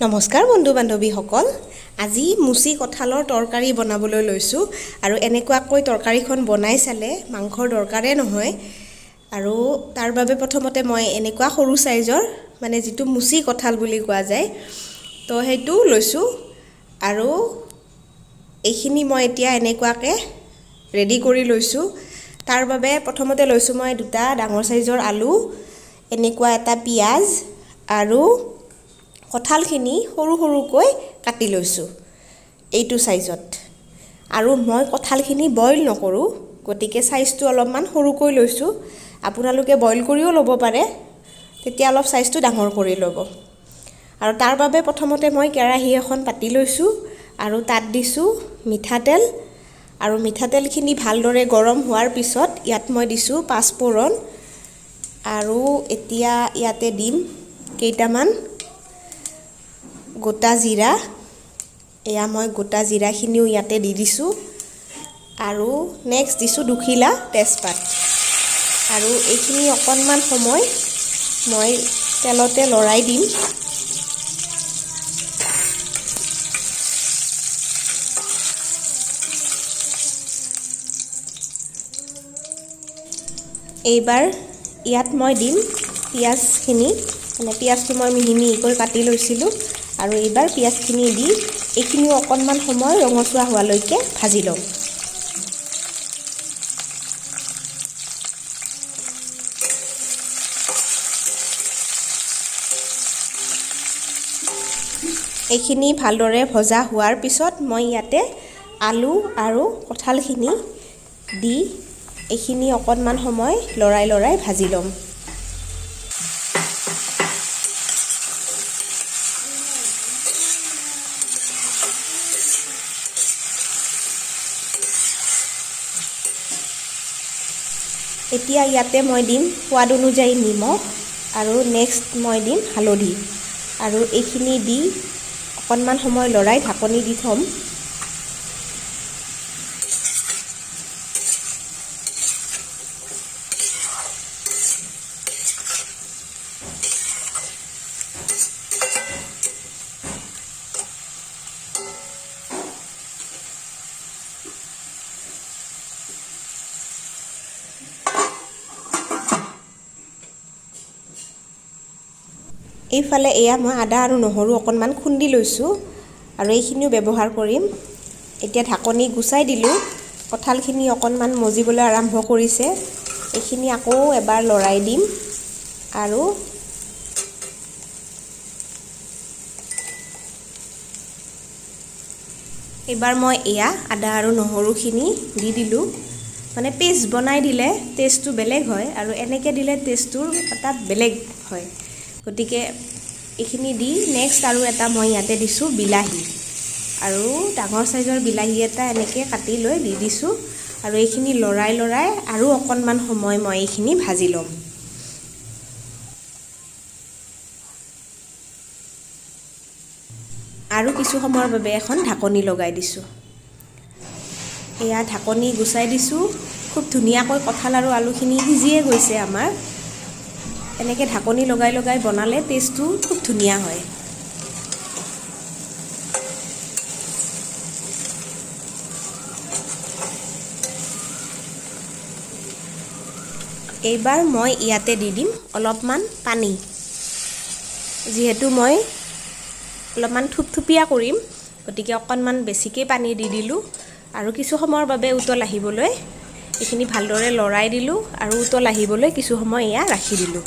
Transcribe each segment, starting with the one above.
নমস্কাৰ বন্ধু বান্ধৱীসকল, আজি মুচি কঁঠালৰ তৰকাৰী বনাবলৈ লৈছোঁ। আৰু এনেকুৱাকৈ তৰকাৰীখন বনাই চালে মাংসৰ দৰকাৰেই নহয়। আৰু তাৰ বাবে প্ৰথমতে মই এনেকুৱা সৰু চাইজৰ, মানে যিটো মুচি কঁঠাল বুলি কোৱা যায়, তো সেইটো লৈছোঁ। আৰু এইখিনি মই এতিয়া এনেকুৱাকৈ ৰেডি কৰি লৈছোঁ। তাৰ বাবে প্ৰথমতে লৈছোঁ মই দুটা ডাঙৰ চাইজৰ আলু, এনেকুৱা এটা পিঁয়াজ আৰু কঁঠালখিনি সৰু সৰুকৈ কাটি লৈছোঁ এইটো চাইজত। আৰু মই কঁঠালখিনি বইল নকৰোঁ, গতিকে চাইজটো অলপমান সৰুকৈ লৈছোঁ। আপোনালোকে বইল কৰিও ল'ব পাৰে, তেতিয়া অলপ চাইজটো ডাঙৰ কৰি ল'ব। আৰু তাৰ বাবে প্ৰথমতে মই কেৰাহী এখন পাতি লৈছোঁ আৰু তাত দিছোঁ মিঠাতেল। আৰু মিঠাতেলখিনি ভালদৰে গৰম হোৱাৰ পিছত ইয়াত মই দিছোঁ পাঁচফোৰণ। আৰু এতিয়া ইয়াতে দিম কেইটামান গোটা জিৰা। এয়া মই গোটা জিৰাখিনিও ইয়াতে দি দিছোঁ। আৰু নেক্সট দিছোঁ দুখিলা তেজপাত। আৰু এইখিনি অকণমান সময় মই তেলতে লৰাই দিম। এইবাৰ ইয়াত মই দিম পিঁয়াজখিনি, মানে পিঁয়াজটো মই মিহি মিহিকৈ কাটি লৈছিলোঁ। আৰু এইবাৰ পিঁয়াজখিনি দি এইখিনিও অকণমান সময় ৰঙচুৱা হোৱালৈকে ভাজি ল'ম। এইখিনি ভালদৰে ভজা হোৱাৰ পিছত মই ইয়াতে আলু আৰু কঁঠালখিনি দি এইখিনি অকণমান সময় লৰাই লৰাই ভাজি ল'ম। এতিয়া ইয়াতে মই দিম সোৱাদ অনুযায়ী নিমখ আৰু নেক্সট মই দিম হালধি। আৰু এইখিনি দি অকণমান সময় লৰাই ঢাকনি দি থ'ম। এইফালে এয়া মই আদা আৰু নহৰু অকণমান খুন্দি লৈছোঁ আৰু এইখিনিও ব্যৱহাৰ কৰিম। এতিয়া ঢাকনি গুচাই দিলোঁ। কঁঠালখিনি অকণমান মজিবলৈ আৰম্ভ কৰিছে। এইখিনি আকৌ এবাৰ লৰাই দিম। আৰু এইবাৰ মই এয়া আদা আৰু নহৰুখিনি দি দিলোঁ। মানে পেষ্ট বনাই দিলে টেষ্টটো বেলেগ হয় আৰু এনেকৈ দিলে টেষ্টটোৰ এটা বেলেগ হয়। গতিকে এইখিনি দি নেক্সট আৰু এটা মই ইয়াতে দিছোঁ বিলাহী। আৰু ডাঙৰ চাইজৰ বিলাহী এটা এনেকৈ কাটি লৈ দি দিছোঁ। আৰু এইখিনি লৰাই লৰাই আৰু অকণমান সময় মই এইখিনি ভাজি ল'ম। আৰু কিছু সময়ৰ বাবে এখন ঢাকনি লগাই দিছোঁ। এয়া ঢাকনি গুচাই দিছোঁ। খুব ধুনীয়াকৈ কঁঠাল আৰু আলুখিনি সিজিয়ে গৈছে আমাৰ। এনেকৈ ঢাকনি লগাই লগাই বনালে টেষ্টটো খুব ধুনীয়া হয়। এইবাৰ মই ইয়াতে দি দিম অলপমান পানী। যিহেতু মই অলপমান থুপথুপীয়া কৰিম, গতিকে অকণমান বেছিকৈ পানী দি দিলোঁ। আৰু কিছু সময়ৰ বাবে উতল আহিবলৈ এইখিনি ভালদৰে লৰাই দিলোঁ আৰু উতল আহিবলৈ কিছু সময় এয়া ৰাখি দিলোঁ।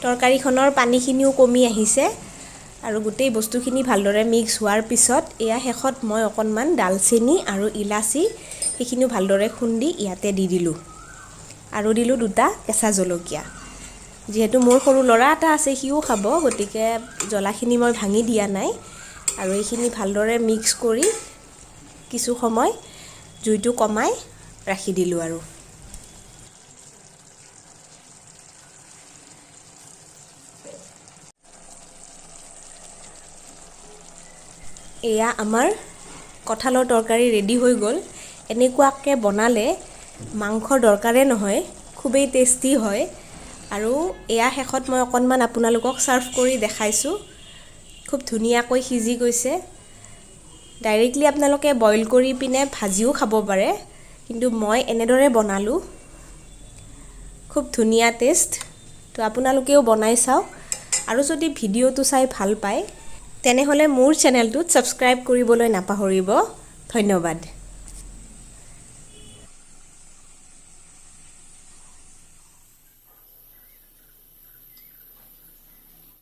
তৰকাৰীখনৰ পানীখিনিও কমি আহিছে আৰু গোটেই বস্তুখিনি ভালদৰে মিক্স হোৱাৰ পিছত এয়া শেষত মই অকণমান ডালচেনি আৰু ইলাচি সেইখিনিও ভালদৰে খুন্দি ইয়াতে দি দিলোঁ। আৰু দিলোঁ দুটা কেঁচা জলকীয়া। যিহেতু মোৰ সৰু ল'ৰা এটা আছে, সিও খাব, গতিকে জ্বলাখিনি মই ভাঙি দিয়া নাই। আৰু এইখিনি ভালদৰে মিক্স কৰি কিছু সময় জুইটো কমাই ৰাখি দিলোঁ। আৰু এয়া আমাৰ কঁঠালৰ তৰকাৰী ৰেডি হৈ গ'ল। এনেকুৱাকৈ বনালে মাংসৰ দৰকাৰেই নহয়, খুবেই টেষ্টি হয়। আৰু এয়া শেষত মই অকণমান আপোনালোকক ছাৰ্ভ কৰি দেখাইছোঁ। খুব ধুনীয়াকৈ সিজি গৈছে। ডাইৰেক্টলি আপোনালোকে বইল কৰি পিনে ভাজিও খাব পাৰে, কিন্তু মই এনেদৰে বনালোঁ। খুব ধুনীয়া টেষ্ট। তো আপোনালোকেও বনাই চাওক আৰু যদি ভিডিঅ'টো চাই ভাল পায়, তেনেহ'লে মোৰ চেনেলটোত ছাবস্ক্ৰাইব কৰিবলৈ নাপাহৰিব। ধন্যবাদ।